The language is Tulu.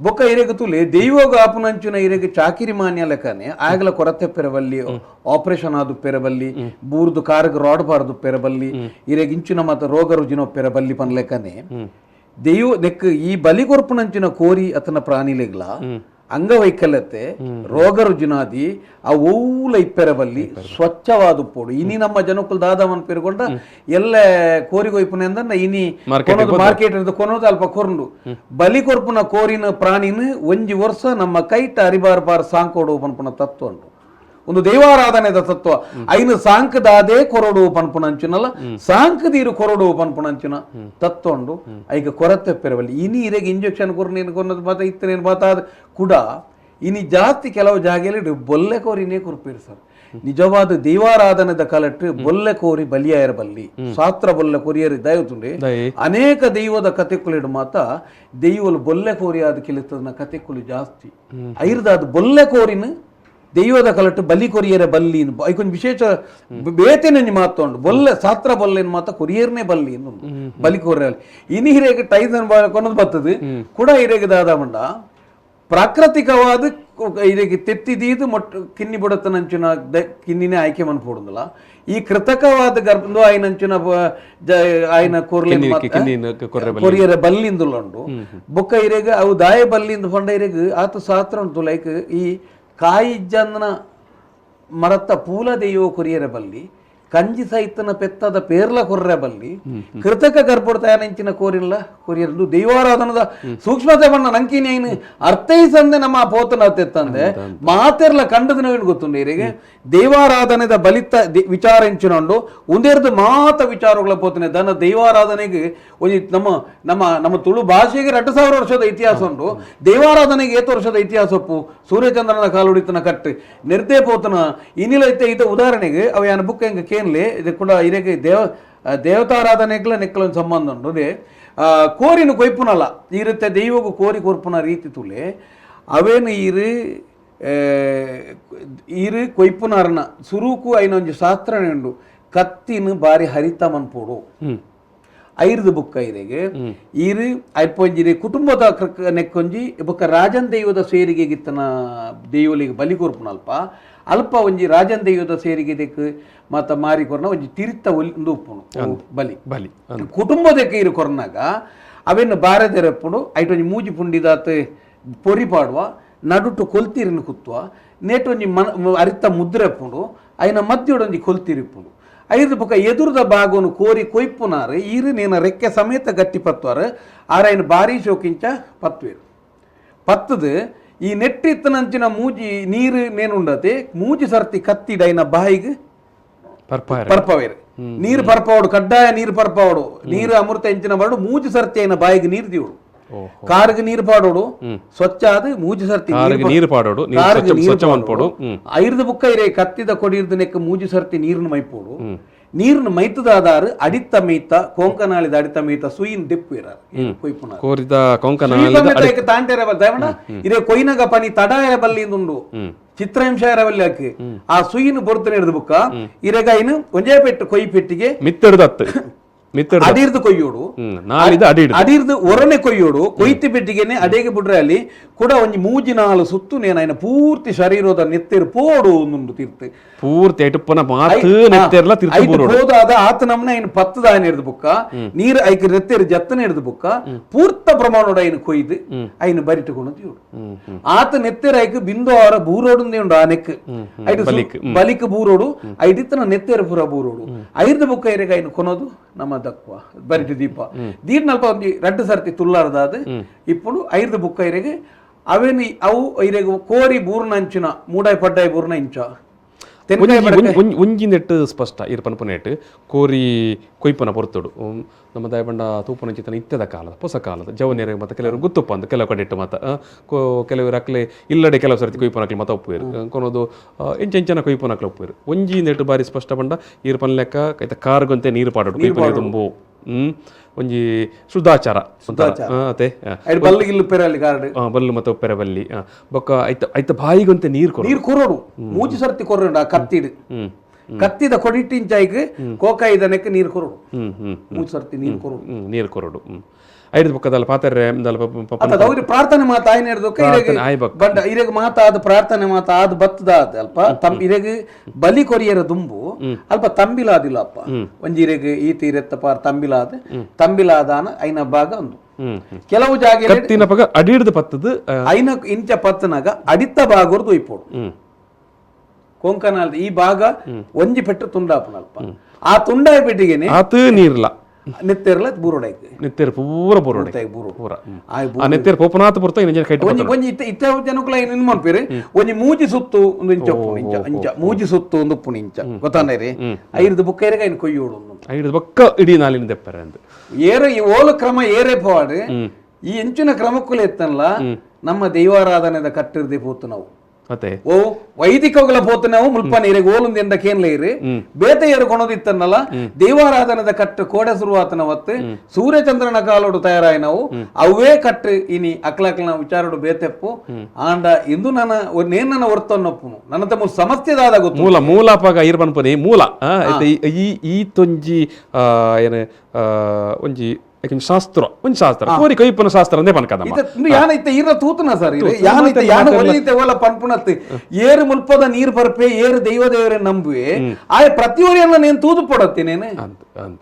ಬೊಕ್ಕ ಇರೆಗ್ ತೂಲೆ ದೈವಗ ಆಪುನಂಚಿನ ಇರೆಗ್ ಚಾಕಿರಿ ಮಾನ್ಯ ಲೆಕ್ಕನೆ ಆಗಲ ಕೊರತೆ ಪೆರಬಲ್ಲಿ, ಆಪರೇಷನ್ ಆದು ಪೆರಬಲ್ಲಿ, ಬೂರ್ದು ಕಾರ್ಗ್ ರಾಡ್ ಪಾರ್ದು ಪೆರಬಲ್ಲಿ, ಇರೆಗ್ ಇಂಚಿನ ಮಾತ ರೋಗ ರುಜಿನ ಪೆರಬಲ್ಲಿ ಪನ್ಲೆಕ್ಕನೆ ದೈವ ನೆಕ್ ಈ ಬಲಿ ಕೊರ್ಪುನಂಚಿನ ಕೋರಿ ಅತನ ಪ್ರಾಣಿಲೆಗ್ಲ ಅಂಗವೈಕಲ್ಯತೆ ರೋಗ ರುಜಿನಾದಿ ಆ ಓಲ ಇಪ್ಪೆರಬಲ್ಲಿ, ಸ್ವಚ್ಛವಾದ ಪೋಡು. ಇನಿ ನಮ್ಮ ಜನಕ್ಕುಲು ದಾದವನ್ ಪೆರುಗೊಂಡ ಎಲ್ಲ ಕೋರಿ ಕೊಯ್ಪುನ ಎಂದನ್ನ ಇನಿ ಮಾರ್ಕೆಟ್ ಕೊನೋದು ಅಲ್ಪ ಕೊರ್ಂಡು. ಬಲಿ ಕೊರ್ಪುನ ಕೋರಿನ ಪ್ರಾಣಿನ ಒಂಜಿ ವರ್ಷ ನಮ್ಮ ಕೈಟ ಅರಿಬಾರ್ ಬಾರ್ ಸಾಂಕೋಡು ಪನ್ಪುನ ತತ್ವ ಉಂಟು. ಒಂದು ದೈವಾರಾಧನೆದ ತತ್ವ. ಐನು ಸಾಂಕದಾದೇ ಕೊರಡು ಪನ್ಪುನಂಚಿನಲ್ಲ ಸಾಂಕದೀರು ಕೊರಡು ಪನ್ಪುನಂಚಿನ ತತ್ವ ಉಂಡು. ಐಕ ಕೊರತೆ ಪೆರವಲ್ಲಿ. ಇನಿ ಇರೆಗ್ ಇಂಜೆಕ್ಷನ್ ಕೊರು ನೀನು ಕೊನ್ನದು ಮಾತ ಇತ್ತನೇನು ಮಾತ ಕೂಡ ಇನಿ ಜಾಸ್ತಿ ಕೆಲವು ಜಾಗೆಯಲ್ಲಿ ಬೊಲ್ಲೆ ಕೋರಿನೇ ಕೊರ್ಪೇರು ಸರ್. ನಿಜವಾದ ದೈವಾರಾಧನೆದ ಕಾಲಟ್ಟು ಬೊಲ್ಲೆ ಕೋರಿ ಬಲಿಯಾಯರ ಬಲ್ಲಿ, ಶಾಸ್ತ್ರ ಬೊಲ್ಲೆ ಕೊರಿಯರು ದಯತುಂಡೆ. ಅನೇಕ ದೈವದ ಕತೆಕುಲಿಡು ಮಾತ ದೈವಲು ಬೊಲ್ಲೆ ಕೋರಿ ಆದ ಕಿಲಿತದ ಕತೆಕುಲು ಜಾಸ್ತಿ. ಐರ್ದಾದ ಬೊಲ್ಲೆ ಕೋರಿನ ದೈವದ ಕಲಟ್ಟು ಬಲಿ ಕೊರಿಯರೆ ಬಲ್ಲಿ ಐಕೊಂಜಿ ವಿಶೇಷ ಬೇತೆನೆ ಮಾತುಂಡು. ಬೊಲ್ಲೆ ಸಾತ್ರ ಬೊಲ್ಲೆನ್ ಮಾತ ಕೊರಿಯರ್ನೇ ಬಲ್ಲಿ ಬಲಿ ಕೊರಿಯರ್. ಇನಿ ಹಿರೇಗ್ ಟೈಸನ್ ಕೊನದು ಬರ್ತದೆ ಕೂಡ. ಹಿರೇಗ್ ದಾದ ಮಂಡ ಪ್ರಾಕೃತಿಕವಾದ ಇದಕ್ಕೆ ತೆತ್ತಿದೀದು ಮೊಟ್ಟ ಕಿನ್ನಿ ಬುಡತನಂಚಿನ ಕಿನ್ನಿನೇ ಆಯ್ಕೆ ಮನ್ಪೋಡುಂದಲ್ಲ. ಈ ಕೃತಕವಾದ ಗರ್ಭ ಆಯ್ನಂಚಿನ ಆಯ್ನ ಕೊರ್ಲೆ ಕೊರಿಯರೆ ಬಲ್ಲಿಂದುಲುಂಡು. ಬೊಕ್ಕ ಇರೆಗ್ ಅವು ದಾಯ ಬಲ್ಲಿಂದು ಪಂಡ ಇರೆಗ್ ಆತ ಸಾತ್ರ ಉಂಟು. ಲೈಕ್ ಈ ಕಾಯಿಜ್ಜಂದನ ಮರತ್ತ ಪೂಲ ದೆಯ್ಯೋ ಕೊರಿಯರೆ ಬಲ್ಲಿ, ಕಂಜಿ ಸೈತನ ಪೆತ್ತದ ಪೇರ್ಲ ಕೊರ್ರೆ ಬಲ್ಲಿ, ಕೃತಕ ಗರ್ಭದ ತಯಾರಿಂಚಿನ ಕೋರಿಲ್ಲ ಕೊರಿಯರ್ದು. ದೈವಾರಾಧನದ ಸೂಕ್ಷ್ಮತೆ ಬಣ್ಣ ನಂಕಿನ ಐನು ಅರ್ಥೈಸಂದೆ ನಮ್ಮ ಪೋತನ ತೆತ್ತಂದೆ ಮಾತೆರ್ಲ ಕಂಡದ ನವೀನ್ ಗೊತ್ತುಂಡು. ಇರಿಗೆ ದೈವಾರಾಧನೆದ ಬಲಿತ ವಿಚಾರ ಎಂಚಿನೊಂಡು ಉಂದೇರ್ದು ಮಾತ ವಿಚಾರಗಳ ಪೋತನೆ ದನ ದೈವಾರಾಧನೆಗೆ ಒಂಜಿ ನಮ್ಮ ನಮ್ಮ ನಮ್ಮ ತುಳು ಭಾಷೆಗೆ 2000 ವರ್ಷದ ಇತಿಹಾಸ ಉಂಟು. ದೈವಾರಾಧನೆಗೆ ಏತು ವರ್ಷದ ಇತಿಹಾಸ ಒಪ್ಪು? ಸೂರ್ಯಚಂದ್ರನ ಕಾಲುಡಿತನ ಕಟ್ಟು ನಿರ್ದೇ ಪೋತನ ಇನಿಲ ಇತ್ತೆ ಇತ. ಉದಾಹರಣೆಗೆ ಅವ ಯಾನ ಬುಕ್ ಹೆಂಗ ಕೇನ್ಲೆ ಇದು ಕೂಡ ಇರೆಗೆ ದೇವತಾರಾಧನೆಗ್ಲ ನೆಕ್ಕಲೊಂದು ಸಂಬಂಧ ಉಂಟು. ಅದೇ ಕೋರಿನ ಕೊಯ್ಪುನಲ್ಲ, ಈ ರೀತಿ ದೈವಗೂ ಕೋರಿ ಕೊರ್ಪುನ ರೀತಿ ತುಲೆ. ಅವೇನು ಈರು ಈರು ಕೊಯ್ಪುನಾರನ ಸುರುಕು ಐನ ಒಂಜಿ ಶಾಸ್ತ್ರನೇ ಉಂಡು. ಕತ್ತಿನ ಬಾರಿ ಹರಿತ ಮನ್ಪೋಡು. ಐರ್ದು ಬುಕ್ಕ ಇರೆಗೆ ಈರು ಐಪೊಂಜಿರಿ ಕುಟುಂಬದ ನೆಕ್ಕೊಂಜಿ ಬೊಕ್ಕ ರಾಜನ್ ದೈವದ ಸೇರಿಗೆ ಗಿತ್ತನ ದೈವಲಿಗೆ ಬಲಿ ಕೊರ್ಪುನ ಅಲ್ಪ ಅಲ್ಪ ಒಂಜಿ ರಾಜನ್ ದೈವದ ಸೇರಿಗೆ ದೆಕ್ ಮತ್ತ ಮಾರಿ ಕೊರ್ನ ಒಂಜಿ ತಿರಿತ್ತ ಒಲಿ ಉಂದು ಉಪ್ಪುನು ಬಲಿ. ಬಲಿ. ಕುಟುಂಬದಕ್ಕೆ ಇರು ಕೊರ್ನಾಗ ಅವೆನ್ನು ಬಾರದೆರಪ್ಪುಡು ಐಟೊಂಜಿ ಮೂಜಿ ಪುಂಡಿದಾತ್ ಪೊರಿ ಪಾಡುವ, ನಡುಟು ಕೊಲ್ತಿರಿನ ಕುತ್ತುವ, ನೇಟೊಂಜಿ ಮನ ಅರಿತ ಮುದ್ರೆ ಉಪ್ಪುಂಡು, ಐನ ಮಧ್ಯೊಡೊಂಜಿ ಕೊಲ್ತಿರಿ ಉಪ್ಪುಂಡು. ಐದು ಬೊಕ ಎದುರುದ ಭಾಗನು ಕೋರಿ ಕೊಯ್ಪುನಾರು ಈರು ನೇನ ರೆಕ್ಕೆ ಸಮೇತ ಗಟ್ಟಿ ಪತ್ವಾರು. ಆರೈನ ಬಾರಿ ಶೋಕಿಂಚ ಪತ್ವೇರು ಪತ್ತದು ಈ ನೆಟ್ಟಿತ್ತನಂಚಿನ ಮೂಜಿ ನೀರು ನೇನುಂಡತೆ ಮೂಜಿ ಸರ್ತಿ ಕತ್ತಿಡ ಐನ ಬಾಯಿಗೆ ಪರ್ಪಾಯ. ಪರ್ಪವೇರು. ನೀರು ಪರ್ಪವಡು, ಕಡ್ಡಾಯ ನೀರು ಪರ್ಪವಡು. ನೀರು ಅಮೃತ ಎಂಚಿನ ಬರಡು. ಮೂಜಿ ಸರ್ತಿ ಐನ ಬಾಯಿಗೆ ನೀರು ದಿವಡು. ಕಾರ್ಗೆ ನೀರು ಪಾಡೋಡು, ಸ್ವಚ್ಛ ಆದ ಮೂಜಿ ಸರ್ತಿ. ಕಾರಿಗೆ ನೀರು ಪಾಡೋಡು, ನೀರು ಕಾರ್ಗ್ ಸ್ವಚ್ಛ ನೀರು ಸ್ವಚ್ಛ ಮನ್ಪೋಡು. ಐರ್ದ ಬುಕ್ಕ ಇರೆ ಕತ್ತಿದ ಕೊಡಿರ್ದು ನೆಕ್ಕ ಮೂಜಿ ಸರ್ತಿ ನೀರನ್ನು ಮೈಪೋಡು. ನೀರನ್ನು ಮೈತದಾದಾರು ಅಡಿತ್ತ ಮೈತ ಕೊಂಕನಾಳಿದ ಅಡಿತ್ತ ಮೈತ ಸುಯಿನ್ ದೆಪ್ಪು ಇರಾರು ಕೊಯ್ಪುನಾರು. ಕೋರಿದ ಕೊಂಕಣ. ತಾಂಟೆರ ಬಲ್ಲ ಇರೆ ಕೊಯ್ನಗ ಪನಿ ತಡ ಬಲ್ಲಿ ಉಂಡು, ಚಿತ್ರಹಿಂಸೆ ಬಲ್ಲಿ ಹಾಕಿ ಆ ಸುಯಿನ ಬೊರ್ತನೆ ಹಿಡಿದು ಬುಕ್ಕ ಇರೆಗ ಐನು ಒಂಜೇ ಪೆಟ್ಟು ಕೊಯ್ ಪೆಟ್ಟಿಗೆ. ಮಿತ್ತೆಡ್ದತ್ತು ಮಿತ್ತೆಡ್ದ. ಅಡಿರ್ದು ಕೊಯ್ಯೋಡು. ನಾಲಿದ ಅಡಿ ಹಿಡ್ದು. ಅಡಿರ್ದು ಒರನೆ ಕೊಯ್ಯೋಡು. ಕೊಯ್ತಿ ಪೆಟ್ಟಿಗೆನೆ ಅಡೆಗೆ ಬಿಡ್ರೆ ಅಲ್ಲಿ ಕೂಡ ಒಂಜಿ ಮೂಜಿ ನಾಲು ಸುತ್ತು ನೇನ ಪೂರ್ತಿ ಶರೀರದ ನೆತ್ತೆರು ಪೋಡು ಒಂದುಂಡು ತೀರ್ತು. ಪೂರ್ತಿ ಐಟುಪ್ಪನ ಮಾತು ನೆತ್ತೆರ್ಲ ತಿರ್ತು ಐಟ್ ಬೂರೋಡು. ಹೋದಾದ ಆತ ನಮ್ನೆ ಐನು ಪತ್ತದ ಆಯ್ನ ಹಿಡ್ದು ಬುಕ್ಕ ನೀರು ಐಕ್ ನೆತ್ತೆರು ಜತ್ತನೆ ಹಿಡ್ದು ಬುಕ್ಕ ಪೂರ್ತ ಪ್ರಮಾಣೋಡ ಐನು ಕೊಯ್ದು ಐನು ಬರಿಟುಕೊಂಡು ತೀವ್ರು. ಆತ ನೆತ್ತೆರ ಐಕ್ ಬಿಂದು ಅವರ ಬೂರೋಡು ಉಂಡು ಆ ನೆಕ್ ಐಟ್ ಬಲಿಕ್. ಬಲಿಕ್ ಬೂರೋಡು. ಐಟಿತ್ತನ ನೆತ್ತೆರ ಪೂರ ಬೂರೋಡು. ಐರ್ದ ಬುಕ್ಕ ಐರೆಗ್ ಐನು ಕೊನೋದು ನಮ್ಮ ದಕ್ವ ಬರಿಟು ದೀಪ ದೀರ್ನಲ್ಪ ಒಂಜಿ ರಡ್ಡು ಸರ್ತಿ ತುಲ್ಲಾರ್ದಾದ್ ಇಪ್ಪುಡು. ಐರ್ದ ಬುಕ್ಕ ಐರೆಗ್ ಅವೇನು ಅವು ಐರೆಗ್ ಕೋರಿ ಬೂರ್ನ ಅಂಚಿನ ಮೂಡಾಯಿ ಪಡ್ಡಾಯಿ ಬೂರ್ನ ಇಂಚ ತೆನ್ಕಾಯಿ. ಒಂಜಿ ನೆಟ್ಟು ಸ್ಪಷ್ಟ ಇರ್ ಪನ್ಪುನೇಟ್ ಕೋರಿ ಕೊಯ್ಪುನ ಪೊರ್ತುಡು ನಮ್ಮ ದಾಯಬಂಡ ತೂಪುನ ಚಿತ್ತನ ಇತ್ತದ ಕಾಲದ ಹೊಸ ಕಾಲದ ಜವನಿಯರು ಮತ್ತೆ ಕೆಲವರು ಗುತ್ತುಪ್ಪ ಅಂದ್ ಕೆಲವು ಕಡೆಟ್ಟು ಮತ್ತ ಕೆಲವರು ಅಕ್ಲೆ ಇಲ್ಲಡೆ ಕೆಲವು ಸರ್ತಿ ಕೊಯ್ಪುನಕ್ಲೆ ಮತ ಒಪ್ಪುವೆರು ಕೊನೊದು ಎಂಚ ಎಂಚನ ಕೊಯ್ಪುನಕ್ಲೆ ಒಪ್ಪುವೆರು. ಒಂಜಿ ನೆಟ್ಟು ಬಾರಿ ಸ್ಪಷ್ಟ ಪಂಡ ಈರ್ ಪನ್ಲೆಕ್ಕ ಕೈತ ಕಾರ್ಗೊಂತೆ ನೀರು ಪಾಡೋಡು ಕೊಯ್ಪುನ ತುಂಬು. ಒಂಜಿ ಶುದ್ಧಾಚಾರ ಒಂಥರ. ಅತೆ. ಐಟ್ ಬಲ್ಲು ಗಿಲ್ಲು ಪೆರಲ್ಲಿ ಕಾರ್ಡ್. ಬಲ್ಲು ಮತ್ತು ಉಪ್ಪೆರೆ ಬಲ್ಲಿ. ಬೊಕ್ಕ ಐತ ಐತ ಬಾಯಿಗೊಂತೆ ನೀರು ಕೊರು. ನೀರು ಕೊರೋಡು, ಮೂಜಿ ಸರ್ತಿ ಕೊರೋಡು. ಆ ಕತ್ತಿಡು ಕತ್ತಿದ ಕೊಡಿಟ್ಟಿಂಚಾಯ್ಕ್ ಕೋಕಾಯಿದನೆಕ್ ನೀರು ಕೊರೋಡು. ಹ್ಮ್ ಹ್ಮ್ ಮೂಜಿ ಸರ್ತಿ ನೀರು ಕೊರೋಡು. ನೀರು ಕೊರಡು. ಐದು ಬೊಕ್ಕದಲ್ಲ ಪಾತೆರೆ ದಾಲ ಅತ್ತ ಅವ್ರಿಗೆ ಪ್ರಾರ್ಥನೆ ಮಾತ ಆಯ್ನ ಹಿಡ್ದೊಕ್ಕ ಇರೆಗ್ ಪ್ರಾರ್ಥನೆ ಆಯ್ ಬೊಕ್ಕ. ಬಂಡ ಇರೆಗ್ ಮಾತ ಆದ್ ಪ್ರಾರ್ಥನೆ ಮಾತ ಆದ್ ಬತ್ತದ ಆದ್ ಅಲ್ಪ ತಮ್ ಇರೆಗ್ ಬಲಿ ಕೊರಿಯರ ದುಂಬು ಅಲ್ಪ ತಂಬಿಲಾದಿಲ್ಲ ಅಪ್ಪ. ಒಂಜಿ ಇರೆಗ್ ಈ ತೀರೆತ್ತ ಪಾರ್ ತಂಬಿಲಾದ್ ತಂಬಿಲಾದಾನ ಐನ ಭಾಗ ಒಂದು ಹ್ಮ್ ಹ್ಮ್. ಕೆಲವು ಜಾಗ ಕತ್ತಿನ ಪಗ ಅಡಿಡ್ದು ಪತ್ತದು ಐನ ಇಂಚ ಪತ್ತನಾಗ ಅಡಿತ ಭಾಗರ್ದು ಇಪ್ಪೋಡು. ಕೊಂಕಣಾಲ್ದ ಈ ಭಾಗ ಒಂಜಿ ಪೆಟ್ಟು ತುಂಡಾಪುನಲ್ಪ ಆ ತುಂಡಾಯ ಪೆಟ್ಟಿಗೆನೆ ಆತು ನೀರ್ಲ ನೆತ್ತೆರ್ಲ ಬೂರೋಡೈಕ್. ನೆತ್ತೆರ್ ಪೂರ ಬೊರೊಡೆ. ಬೂರು ಪೂರ. ಆಯ್. ಆ ನೆತ್ತೆರ್ ಪೋಪನಾತ್ ಪೊರ್ತ ಇಂಜನ್ ಕೈಟ್. ಒಂಜಿ ಒಂಜಿ ಇತ್ತ ಇತ್ತ ಜನಕುಲ ಏನ್ ಮನ್ಪೇರು, ಒಂಜಿ ಮೂಜಿ ಸುತ್ತು ಒಂದು ಇಂಚ ಉಪ್ಪುನು, ಇಂಚ ಇಂಚ ಮೂಜಿ ಸುತ್ತು ಒಂದು ಉಪ್ಪುನು ಇಂಚ ಗೊತ್ತಾಂಡೇರಿ. ಐರ್ದು ಬುಕ್ಕ ಏರೆಗ್ ಐನ್ ಕೊಯ್ಯೋಡು ಒಂದು. ಐಡ್ದು ಬೊಕ್ಕ ಇಡೀ ನಾಲಿನ ದೆಪ್ಪರೆ ಅಂದ್. ಏರ ಈ ಓಲು ಕ್ರಮ ಏರೇ ಪೋವಾಡು, ಈ ಎಂಚಿನ ಕ್ರಮಕ್ಕುಲ ಎತ್ತನ್ಲ ನಮ್ಮ ದೈವಾರಾಧನೆದ ಕಟ್ಟಿರ್ದೆ ಪೋತು ನಾವು. ಅತೆ. ಓ ವೈದಿಕಗಳ ಪೋತು ನಾವು ಮುಲ್ಪನ ಇರೆಗ್ ಓಲುಂದು ಎಂದ ಕೇನ್ಲ ಇರು ಬೇತೆ ಏರು ಕೊಣದಿತ್ತನ್ನಲ್ಲ. ದೈವಾರಾಧನೆದ ಕಟ್ಟು ಕೋಡೆ ಶುರುವಾತನ ಹೊತ್ತು ಸೂರ್ಯಚಂದ್ರನ ಕಾಲೋಡು ತಯಾರಾಯಿ ನಾವು ಅವೇ ಕಟ್ಟು ಇನಿ ಅಕ್ಲಕ್ಲನ ವಿಚಾರಡು ಬೇತೆಪ್ಪು. ಆಂಡ ಇಂದು ನನ್ನ ನೇನ್ ನನ್ನ ಒರ್ತನ್ನೊಪ್ಪುನು ನನ್ನ ತಮ್ಮ ಸಮಸ್ಯೆದಾದ ಗೊತ್ತು. ಮೂಲ ಮೂಲ ಪಗ ಐರ್ ಪನ್ಪುನಿ ಮೂಲ ಇತ್ತೆ ಈ ಈ ಈತೊಂಜಿ ಏನು ಒಂಜಿ ಐಕೊಂಜಿ ಶಾಸ್ತ್ರ, ಒಂಜಿ ಶಾಸ್ತ್ರ ಕೋರಿ ಕೊಯ್ಪುನ ಶಾಸ್ತ್ರ ಅಂದೇ ಪನ್ಕದಮ್ಮ. ಇತ್ತೆ ಇಂದು ಯಾನ ಇತ್ತೆ ಈರ್ನ ತೂತುನ ಸರ್, ಇದು ಯಾನ ಇತ್ತೆ ಯಾನ ಒಲಿತೆ ಓಲ ಪನ್ಪುನತ್ತು ಏರು ಮುಲ್ಪದ ನೀರು ಪರ್ಪೆ ಏರು ದೈವ ದೇವರೇ ನಂಬುವೆ ಆಯ್ ಪ್ರತಿಯೊರಿಯನ್ನ ನೀನು ತೂದು ಪಡತ್ತೆ ನೇನು. ಅಂದ್ ಅಂದ್.